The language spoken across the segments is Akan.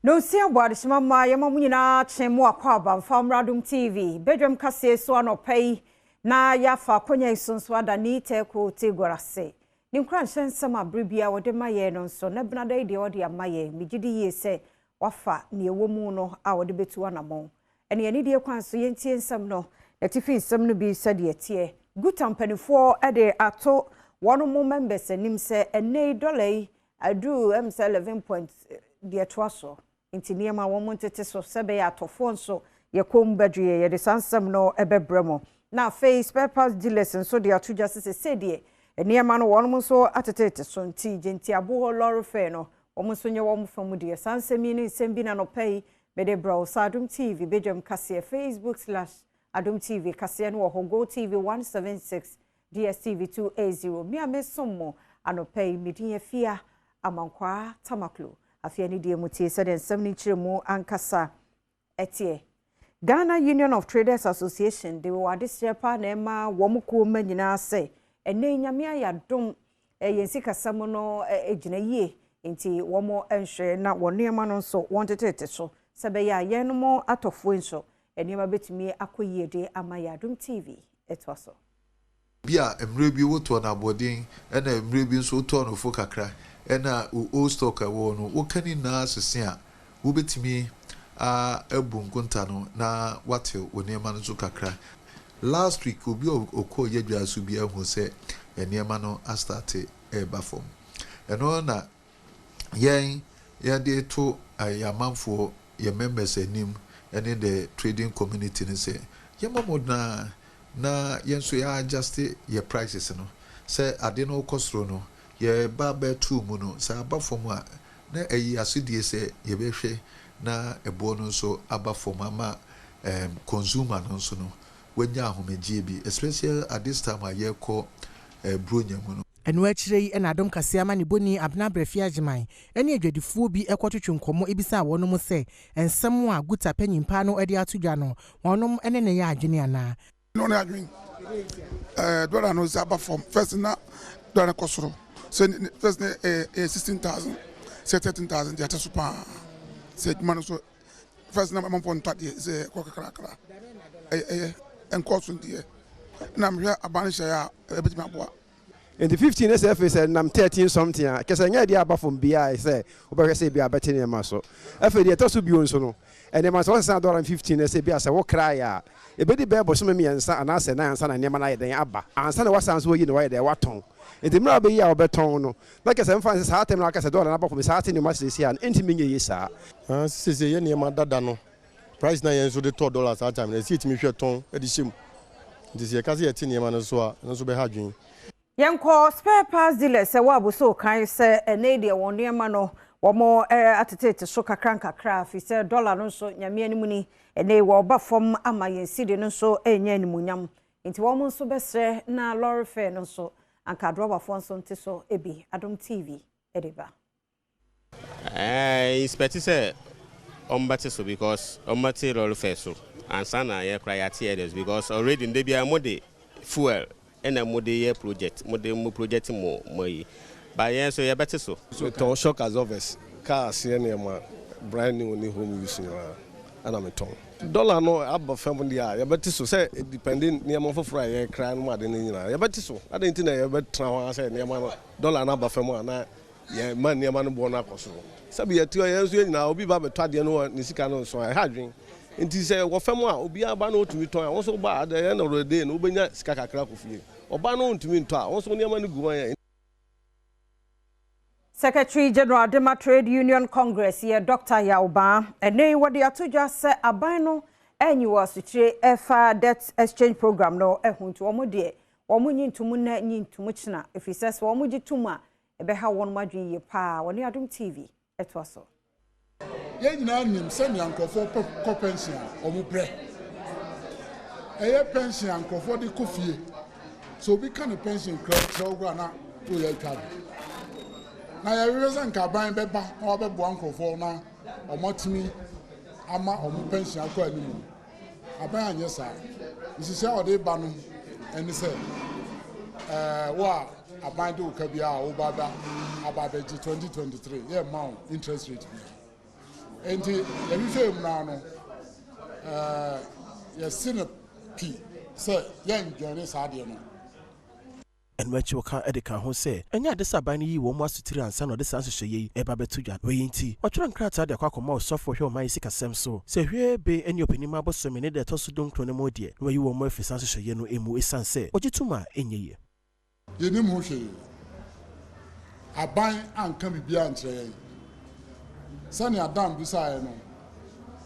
Nonsia bɔ adehyema mma yɛma mo nyinaa kye mo akɔ aba mfa mmra Adom TV badwam kaseɛ so anɔpa yi na yɛafa akonya yi so nso ada ne Teeko Tigor ase. Ne nkuranhyɛ nsɛm a bere biara wɔde ma yɛn no nso na benada yi deɛ ɔde ama yɛn. Megye di yie sɛ wafa nea ɛwɔ mu no a wɔde bɛtu anammɔn. Ɛne anidie kwan so yɛntie nsɛm no n'atifi nsɛm no bi sɛdeɛ teɛ. Guta mpanimfoɔ de ato wɔn mo members anim sɛ ɛnɛ yi dɔla yi aduru sɛ 11 point deɛ toa so nti nneɛma wɔn ntete so sɛ bɛyɛ atɔfoɔ nso yɛ kɔn bɛdwe yɛ. Yɛde saa nsɛm no ɛbɛbrɛ mo. Na afei spare parts dealers nso de ato dwa sɛ sɛdeɛ nneɛma no wɔn nso atetete so nti gye aboɔ lorry fare no wɔn nso nyɛ wɔn fam deɛ. Saa nsɛm yi ne nsɛm bi na nɔpɛ yi mede brɛ wo sɛ Adom TV badwam kaseɛ, Facebook/Adom TV kaseɛ no wɔ hɔ, Go TV 176, DSTV 280. Me a mesom mo anɔpɛ yi, medin Afia Amankwaa Tamaklo. Afei ne deɛ mu tie sɛdeɛ nsɛm no nkyerɛ mu ankasa ɛteɛ. Ghana Union of Traders Association de wɔ adesrɛ pa na ɛma wɔn kuo mma nyinaa sɛ ɛnɛ Nyame ayɛ adom, yɛn sikasɛm no gyina yie nti wɔn nhwɛ na wɔn nneɛma no nso wɔn tetete so sɛ bɛyɛ a yɛn atɔfoɔ nso nneɛma bɛtumi akɔ yie de ama yɛ. Adom TV ɛtoa so. Bi a mmerɛ bi wotɔ no aboɔden, ɛna mmerɛ bi nso wotɔ no fo kakra, ɛna old stock a ɛwɔ no woka ne nyinaa sese a wobɛtumi abu nkonta no na wate wo nneɛma no nso kakra. Last week obi a ɔkɔɔ yɛdwa so bi ahu sɛ nneɛma no astart ɛreba fam. Ɛno na yɛn yɛde to amanfoɔ, yɛ members anim ɛne the trading community no sɛ yɛmmɔ mmɔden na yɛn nso yɛ adjust yɛ prices no sɛ ade no kɔ soro no yɛba bɛto mu no sɛ aba fam a na ɛyi asodie sɛ yɛbɛhwɛ na ɛboɔ no nso aba fam ama consumer no nso no wanya ahomegyeɛ bi, especially at this time a yɛrekɔ buronya mu no. Ɛno akyire yi ɛna Adom Kaseɛ ama ne bɔni Abena Brɛfi Agyeman ɛne adwadifoɔ bi ɛkɔtwetwe nkɔmmɔ ebisa wɔnom sɛ nsɛm a Guta panyimpa no de ato dwa no, wɔnom ne ne yɛ adwene anaa? No ne adwene dɔla no sɛ aba fam. First na dɔla no kɔ soro sɛ first ne ɛyɛ 16,000 sɛ 13,000 deɛ ate so paa sɛ adwuma no so. First na amanfoɔ ntɔ adeɛ sɛ ɛkɔ kakrakra, ɛyɛ ɛnkɔ so deɛ na mehwɛ aban no hyɛ a ɛbɛtumi aboa. Nti 15 ne sɛ afei sɛ nam 13 something a kɛsɛ nyɛ deɛ aba fam biaa sɛ wobɛhwɛ sɛ bia bɛte nneɛma so. Afei deɛ ɛtɔ so bio nso no, nneɛma sɛ wɔsesa dɔla 15 ne sɛ bia sɛ wokraeɛ a ɛbɛdi bɛɛ bɔsome 3 anaasɛ 4 ansa na nneɛma no ayɛ dɛn aba ansa na wasan so wayi na wayɛ dɛn watɔn. Nti mmerɛ a wobɛyi a wobɛtɔn no na kɛsɛ mfa sɛ saa tɛm no aka sɛ dɔla no aba fam saa te nneɛma siesie a no ɛntumi nyɛ yie saa. Sese yɛ nneɛma dada no price na yɛn nso de tɔ dollar saa time na ɛsi yɛtumi hwɛ tɔn de hyɛ mu, nti sɛ yɛka sɛ yɛte nneɛma no so a, ɛno nso bɛha adwene. Yɛnkɔ spare parts dealers sɛ wɔ Aboso kan sɛ ɛnɛ deɛ wɔn nneɛma no wɔn atetete so kakra nkakra fi sɛ dɔla no nso Nyame anim ni ɛnɛ wɔba fam ama yɛn sidi no nso ɛnyɛ animuonyam nti wɔn nso bɛsrɛ na lorry fare no nso anka adrɔbafoɔ nso nte so ebi. Adom TV ɛde ba. Expect sɛ ɔmbɛte so because ɔmbɛte lorry fare so ansa na yɛ kora yɛate others because already nde bia mo de fuel ɛna mo de yɛ project, mo de mo project mo yi ba yɛn nso yɛbɛte so. Metɔn shock absorbers, car aseɛ nneɛma, brand new ne home use nyinaa ɛna metɔn. Dɔla no aba fam deɛ a yɛbɛte so sɛ depending nneɛma foforɔ a yɛkra no mu ade no nyinaa yɛbɛte so. Ade nti na yɛbɛtena hɔ sɛ nneɛma no dɔla no aba fam a na yɛma nneɛma no boɔ no akɔ soro sɛbi yɛte hɔ yɛn nso yɛn nyinaa obi ba bɛtɔ adeɛ no wɔ ne sika no nso a ɛha adwene. Nti sɛ wɔ fam a obiara ba na otumi tɔn a wɔn nso ba at the end of the day no wobɛnya sika kakra kɔ fie. Ɔba no ntumi ntɔ a wɔn nso nneɛma no gu wɔn yɛ. Secretary General Dema Trade Union Congress yɛ Dr. Yawba ɛnɛ wɔde ato dwa sɛ aban no ɛnyi wɔ asotire ɛfa debt exchange program no ɛho nti wɔn deɛ wɔn nyi ntomu na nyi ntomu kyena ɛfiri sɛ wɔn gye tom a ɛbɛha wɔn adwene yie paa. Wɔne Adom TV ɛtoa so. Yɛn nyinaa nim sɛnea nkurɔfoɔ kɔ pension a wɔn brɛ. Ɛyɛ pension a nkurɔfoɔ de kɔ fie sɛ obi ka ne pension kura kyerɛw kora na wɔyɛ atwa do na yɛhwehwɛ sɛ nka aban bɛba na wabɛboa nkurɔfoɔ na wɔn atumi ama wɔn pension akɔ anim. Aban anyɛ saa. Nhyehyɛ a ɔde ba no ɛne sɛ wo a aban de wo ka biara a woba ba aba abɛgye 2023 yɛ ma wo interest rate biara. Enti yɛhwehwɛɛ mu no ara no, ɛɛ yɛsi no pi sɛ yɛn-join saa adeɛ no. Ɛno akyi wɔka de kaa ho sɛ, ɛnyɛ ade sɛ aban no yii wɔn asotire ansa na ɔde saa nhyehyɛeɛ yi reba abɛto dwa. Wei nti, wɔatwerɛ nkrataa de akɔ akɔma ɔsɔfoɔ hwɛ ɔman yi sikasɛm so sɛ hwee be ne ɔpanin abosome ne da ɛtɔ so dunkron no mu deɛ na wɔayi wɔn afiri saa nhyehyɛeɛ no mu ɛsiane sɛ wɔgye tom a ɛnyɛ yie. Yɛnnim ho hwee. Aban anka biribiara ankyerɛ yɛn. Sɛnea Dan bisaeɛ no,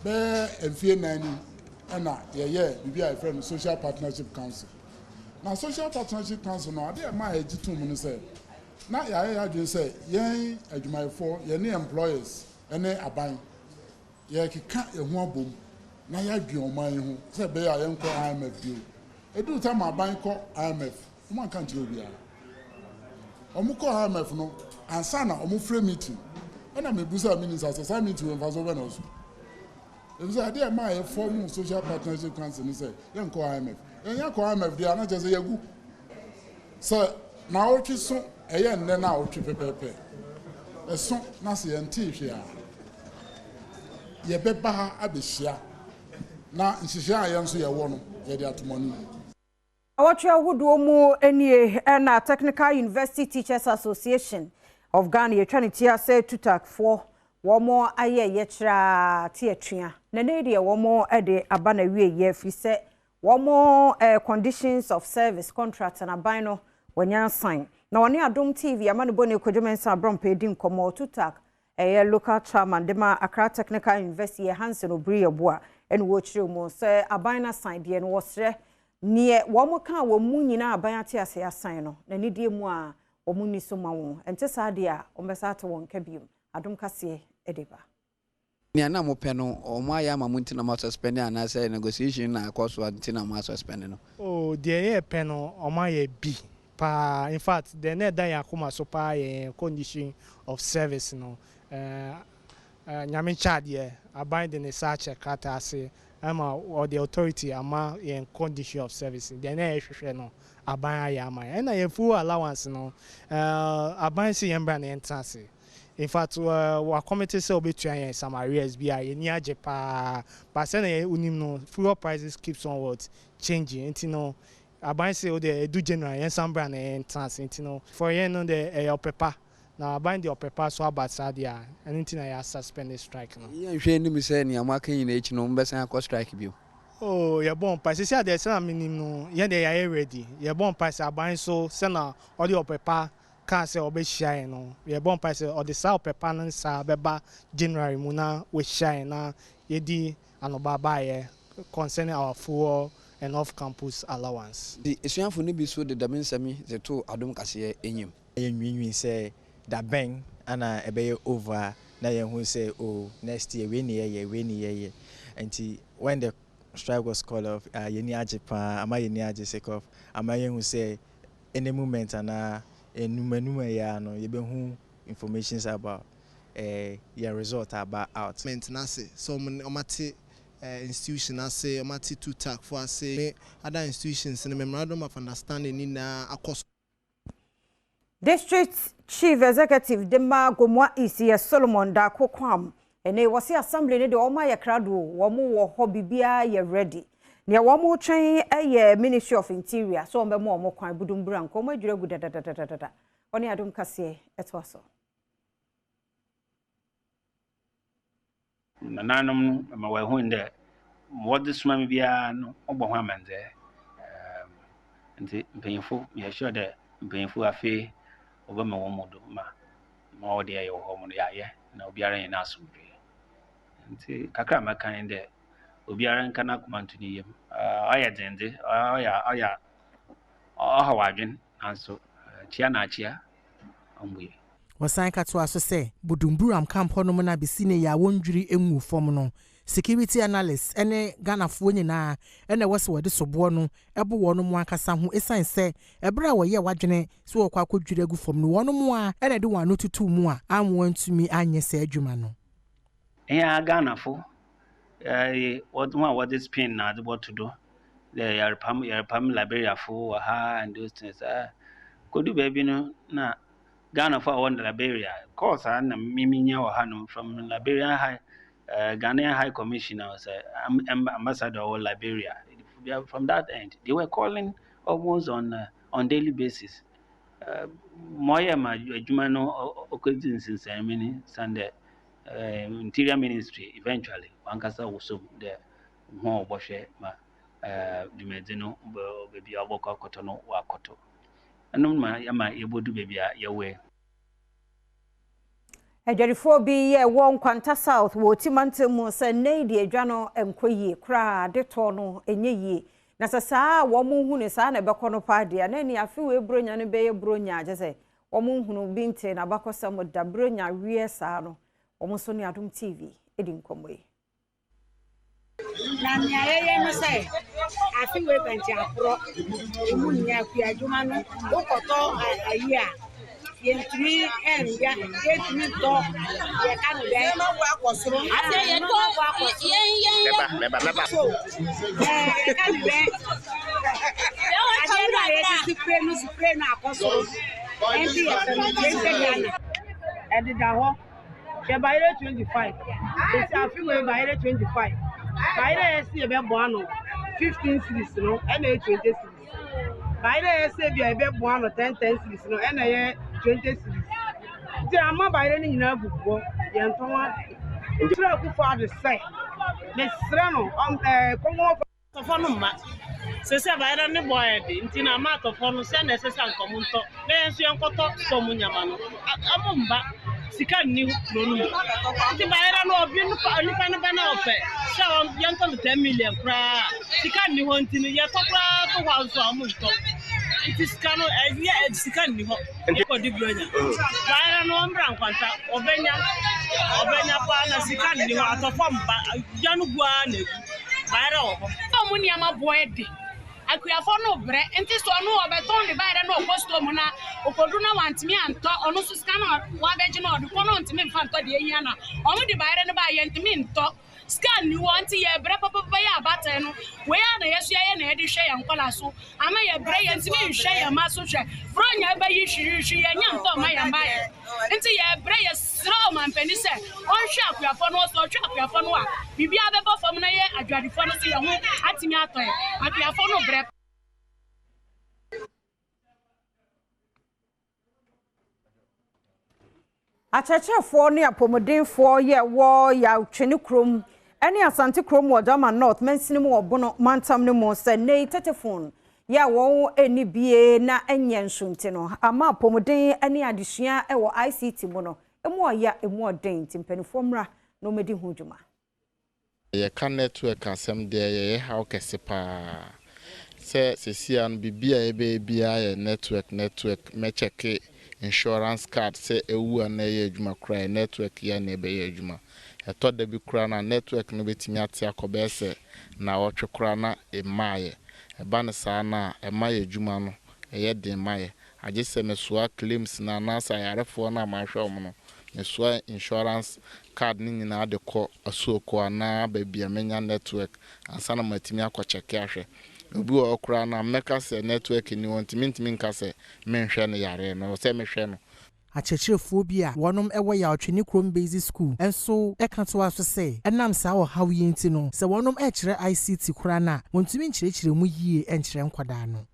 bɛyɛ mfeɛ nnan ni na yɛyɛɛ biribi a yɛfrɛ no Social Partnership Council. Na Social Partnership Council no, adeɛ a ɛmaa yɛgye toom ne sɛ, na yɛayɛ yɛn adwene sɛ yɛn adwumayɛfoɔ, yɛne employers ne aban, yɛrekeka yɛn ho abom na yɛadwen ɔman yi ho sɛ ɛbɛyɛ a yɛnkɔ IMF bio. Ɛduru time a aban kɔ IMF, wɔanka nkyerɛ obiara. Wɔkɔɔ IMF no, ansa na wɔfrɛ meeting, ɛna mebusaa minister sɛ saa meeting wei mfasoɔ bɛn na ɛwɔ so? Efisɛ adeɛ a ɛmaa yɛfɔɔmoo Social Partnership Council ne sɛ yɛnkɔ IMF. Yɛnya kɔ IMF deɛ a, na kyerɛ sɛ yɛagu. Sɛ naawɔtwe so, ɛyɛ nnɛ naawɔtwe pɛpɛɛpɛ, ɛso na sɛ yɛntee hwee a, yɛbɛba ha abɛhyia na nhyehyɛe a yɛn nso yɛwɔ no, yɛde ato mo anim. Awɔtwe ahodoɔ mu nie na Technical University Teachers Association of Ghana yɛtwa ne ti ase TUTAG foɔ wɔn ayɛ yɛkyerɛ ara te atua na ɛnɛ yi deɛ wɔn de aba na awieɛ firi sɛ wɔn eh, conditions of service contract na aban no wɔnya asan na wɔne Adom TV amanebɔni Kwadwo Mensah Abrɔmpɛ di nkɔmmɔ. TUTAG ɛyɛ local chairman de ma Accra Technical University yɛ Hanson Obiri Yeboah ɛna wɔkyerɛ mu sɛ aban no asan deɛ no wɔsrɛ Neɛ wɔn kaa wɔn mu nyinaa aban ate ase asan no, na nidie mu a wɔn nni so ma wɔn. Ɛnte saa deɛ a, wɔn bɛsan ate wɔn nka biom. Adom kaseɛ de ba. Nea na mopɛ no wɔn ayɛ ama mo nti na mo asuspɛnde anaasɛ negotiation na ɛkɔ so nti na mo asuspɛnde no? Oh deɛ yɛpɛ no wɔn ayɛ bi paa infact deɛ na ɛda yɛn akoma so paa yɛ yɛn condition of service no eh Nyame kyɛ adeɛ aban de ne sa akyɛ krataa ase Ɛma ɔde authority ama yɛn condition of service deɛ na yɛhwehwɛ no aban ayɛ ama yɛn. Ɛna yɛn fuel allowance no aban se yɛn mmra na yɛn tena ase. In fact wa commit sɛ ɔbɛtua yɛn some arrears bi a yɛn ani agye paa but sɛnea wonim no fuel prices keeps on what changing nti no aban se wodeɛ ɛdu January yɛn san bra na yɛn tena ase nti no for yɛn no deɛ ɛyɛ ɔpɛ pa. Na aban de ɔpɛ pa so aba saa deɛ a, ɛno nti na yɛ asuspɛnde strike no. Yɛnhwɛ anim sɛ nea moaka nyinaa akyi no mobɛsan akɔ strike bio. Oh yɛbɔ mpae, seesei a deɛ sɛnea menim no yɛn deɛ yɛayɛ ready, yɛbɔ mpae sɛ aban nso sɛnea ɔde ɔpɛ pa kaa sɛ ɔbɛhyia yɛn no, yɛbɔ mpae sɛ ɔde saa ɔpɛ pa no nsa bɛba January mu na wahyia yɛn na yɛadi anobaabaeɛ concerning our fuel and off campus allowance. Ntsi esuafo no bi so de dɛm nsɛm yi dze too Adom Kaseɛ enyim. Yɛnwiinwii sɛ da bɛn na ɛbɛyɛ over na yɛahu sɛ oh next year wei ne yɛyɛ, wei ne yɛyɛ. Nti when the strike was called off ah yɛn ani agye paa, ama yɛn ani agye sake of ama yɛahu sɛ any moment anaa anum anum a ɛyɛ ara no yɛbɛhu informations about eh yɛn result aba out. Ment no ase sɛ wɔn wɔate institution ase, wɔate TUTAC foɔ ase ne other institutions no memorandum of understanding no nyinaa akɔ so. District Chief Executive de ma Gomoa East yɛ Solomon Darko Kwam. Ɛnɛ yi wɔse assembly no deɛ wɔn ayɛ krado o, wɔn wɔ hɔ biribiara yɛ ready. Nea wɔn retwɛn yɛ Ministry of Interior sɛ wɔn bɛma wɔn kwan, Budumbura nka wɔn adwiri agu dadadadada. Ɔne Adom Kaseɛ ɛtoa so. Nanaanom no ma woehun dɛ ma wɔdze soma me biara no mobɔ ho amandzɛɛ. Ntsi mpanyimfo, meyɛ sure dɛ mpanyimfo afei wɔbɛma hɔn mu do ma ma ɔwɔ dɛ yɛyɛ wɔ hɔ no yɛayɛ na obiara enya n'asomdwee. Ntsi kakra a mɛka nye dɛ obiara nka n'akoma nto ne yamu. Ɔyɛ dzen dze, ɔyɛ ɔyɛ ɔhaw adwen naaso kyia na akyia ɔmmbue. Wɔsan ka toaa so sɛ, Budumburam camp hɔnom no a besi nnɛ yi a wɔndwiri nguu fam no, security analysts ne Ghanafoɔ nyinaa na ɛwɔ sɛ wɔde soboɔ no bo wɔnom ankasa ho esiane sɛ ɛberɛ a wɔyɛɛ wɔadwene sɛ wɔrekɔ akɔdwiri agu fam no wɔnom ara na ɛde wɔn ano totoo mu a anwoantumi anyɛ saa adwuma no. Hɛn ara Ghanafo hɔn a wɔdze spin na adze bɔto do dɛ yɛrepam yɛrepam Liberiafo wɔ ha and those things. Kodu beebi no na Ghanafo a wɔwɔ Liberia, calls a nna me minya wɔ hanom from Liberian high. Ghanaian High Commissioner sɛ ambassador wɔ Liberia from that end they were calling almost on on daily basis. Ma ɔyɛ ma adwuma no ɔkɔdzi nsensɛnmu no osiandɛ Interior Ministry eventually wankasa wosɔ mu dɛ ho a wɔbɔhwɛ ma dwumadzi no beebi a ɔbɔkɔ akɔtɔ no ɔakɔtɔ. Ɛno ma yɛma yɛbɔdu beebi a yɛwɔ yi. Adwadifoɔ bi yɛ wɔ Nkwanta South wɔ Oti mantam mu sɛ nnɛ yi deɛ adwa no nkɔ yie koraa, adetɔ no nyɛ yie. Na sɛ saa a wɔn hu no saa na ɛbɛkɔ no paa deɛ, na ɛne afe wei buronya no bɛyɛ buronya kyɛ sɛ wɔn nhunu bi nte n'abakɔsɛm da buronya wie saa no, wɔn nso ne Adom TV di nkɔmmɔ yi. Na nea yɛyɛ no sɛ afe wei bɛnti aporɔ emu nyɛ akua adwuma no wokɔtɔ ayi a yɛntumi ɛnya yɛntumi ntɔ yɛka no dɛ nneɛma bo akɔ soro asɛ yɛtɔ yɛn yɛn yɛ so yɛka no dɛ adeɛ no a yɛde spray no spray no akɔ soro ɛnti yɛpɛ no yɛmpɛ Ghana. Ɛdeda hɔ hwɛ bayerɛ 25 esi afe wei bayerɛ 25 bayerɛ a yɛsi yɛbɛbɔ ano 15 cedis no ɛna ɛyɛ 20 cedis bayerɛ a yɛsi bi a yɛbɛbɔ ano 10 10 cedis no ɛna ɛyɛ 20 cedis nti ama bayerɛ no nyinaa gugu hɔ yɛntɔn ade nkyerɛ Akufo Addo sɛ mesrɛ no ɔm ɛɛ kɔnkɔn. Atɔfoɔ no mma. Seesei bayerɛ no bɔ ayɛ den nti na ama atɔfoɔ no sɛ na ɛsɛ sɛ anka ɔmo ntɔ na yɛn nso yɛnkɔtɔ fam nyama no. Ɔmo mba. Sika nni kuro no mu. Nti bayerɛ no ɔbi nipa no ba na ɔpɛ sɛ yɛntɔ no 10 million koraa a sika nni hɔ nti no yɛtɔ koraa to hɔ a nso a ɔmo ntɔ. Nti sika no ɛyɛ sika nni hɔ. Yɛkɔdi buronya. Bayerɛ no ɔmbra nkwanta ɔbɛnya ɔbɛnya paa na sika nni hɔ atɔfoɔ mba. Dwa no gu ara na egu. Bayerɛ wɔ hɔ. Ɔmo nneɛma boɔ yɛ den. Akuafoɔ no brɛ nti sɛ ɔno ɔbɛtɔn ne bayerɛ na ɔkɔ store mu na ɔkɔduru na wantumi antɔ ɔno nso sika no a wabɛgye no ɔde kɔ na ɔntumi mfa ntɔ deɛ ɛhia no a ɔmo de bayerɛ no ba a yɛntumi ntɔ. Sika nni hɔ nti yɛbrɛ papapapa yɛ abaatan no wei ara na yɛso yɛyɛ na yɛde hwɛ yɛn nkwadaa so ama yɛbrɛ yɛntumi nhwɛ yɛn mma so hwɛ Buronya bɛyi hwihwihwi yɛnya ntɔ mma yɛn mma yɛ nti yɛbrɛ yɛsrɛ ɔmanpanin sɛ ɔnhwɛ akuafoɔ no sɛ ɔhwɛ akuafoɔ no a biribiara bɛba fam na yɛ adwadifoɔ no so yɛn ho atumi atɔ yɛn akuafoɔ no brɛ. Akyerɛkyerɛfoɔ ne apɔmudenfoɔ yɛ wɔ Yawtwene kurom ne Asante kurom wɔ German North mansini mu wɔ Bono mantam no mu sɛ nnɛ yi tetefon yɛ a wɔn nni bie na ɛnyɛ nso nti no ama apɔmuden ne adesua wɔ ICT mu no emu ɔya emu ɔden nti mpanimfoɔ mmra na wɔmmɛdi ho dwuma. Yɛka network asɛm deɛ yɛyɛ haw kɛse paa. Sɛ seesei ara no biribi a yɛbɛyɛ biara yɛ network network, mɛkyɛke insurance card sɛ awu anaa ɛyɛ adwuma koraa yɛ network yi ara na ɛbɛyɛ adwuma. Ɛtɔ da bi koraa no a network no bɛtumi ate akɔ bɛyɛ sɛ nnawɔtwe koraa na ɛmmaeɛ. Ɛba no saa no a ɛma yɛn adwuma no ɛyɛ den ma yɛ. Agye sɛ mesoa claims no anaasɛ ayarefoɔ no a mahwɛ wɔn no, mesoa insurance card no nyinaa de kɔ asuoko anaa baabi a mɛnya network ansa na matumi akɔ kyɛke ahwɛ. Obi wɔ hɔ koraa no a, mɛka sɛ network nni hɔ nti mentumi nka sɛ menhwɛ no yareɛ no, ɛwɔ sɛ mehwɛ no. Akyerɛkyerɛfoɔ bi a wɔnom wɔ Yaotwene kurom Basic School nso ka toaa so sɛ ɛnam saa ɔhaw yi nti no, sɛ wɔnom rekyerɛ ICT koraa no a, wɔntumi nkyerɛkyerɛ mu yie nkyerɛ nkwadaa no.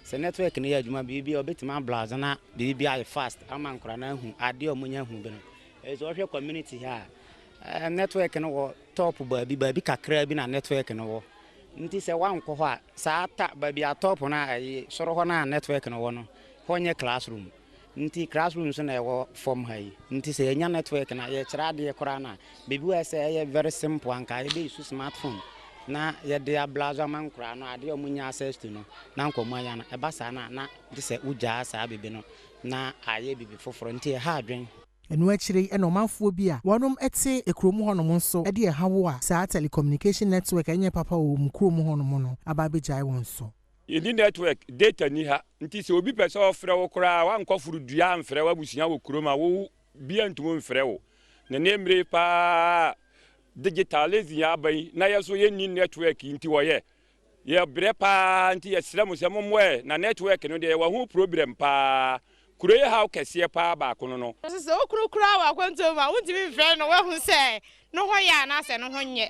Sɛ network no yɛ adwuma biribi a ɔbɛtumi abrowse na biribi ayɛ fast ama nkwadaa no ahu adeɛ a wɔnya hu bi no. Ɛyɛ sɛ ɔhwɛ community ha a, network no wɔ top baabi, baabi kakraa bi na network no wɔ. Nti sɛ woankɔ hɔ a, saa ta baabi a top no a ɛyi soro hɔ no a network no wɔ no, hɔ nyɛ classroom. Nti classroom nso na ɛwɔ fam ha yi. Nti sɛ yɛnya network no a, yɛkyerɛ adeɛ koraa no a, biribi wɔ hɔ sɛ ɛyɛ very simple anka yɛbɛ use smartphone na yɛde abrowse ama nkoraa no adeɛ a wɔnya access to no na nka wɔn ayɛ no. Ɛba saa no a na gye sɛ wogyaa saa biribi no na ayɛ biribi foforɔ nti ɛha adwen. Ɛno akyire yi na ɔmanfoɔ bi a wɔnom te kurom hɔnom nso de ɛhaw a saa telecommunication network a ɛnyɛ papa wɔ wɔn kurom hɔnom no aba abɛgyae wɔn so. Yɛnni network, data nni ha, nti sɛ obi pɛ sɛ ɔfrɛ wo koraa a, woankɔ foro dua amfrɛ w'abusua wɔ kurom a, wo bia ntumi mfrɛ wo. Na nnɛ mmerɛ yi paa a digitalism aba yi na yɛn nso yɛnni network yi nti wɔyɛ yɛbrɛ paa nti yɛsrɛ mo sɛ mommoa yɛn na network no deɛ yɛwɔ ho problem paa. Kuro yi haw kɛseɛ paa baako no no. Nso sɛ wo kunu koraa wɔ akwantuo mu a, wontumi mfrɛ no na woahu sɛ ne ho yɛ anaasɛ ne ho nyɛ.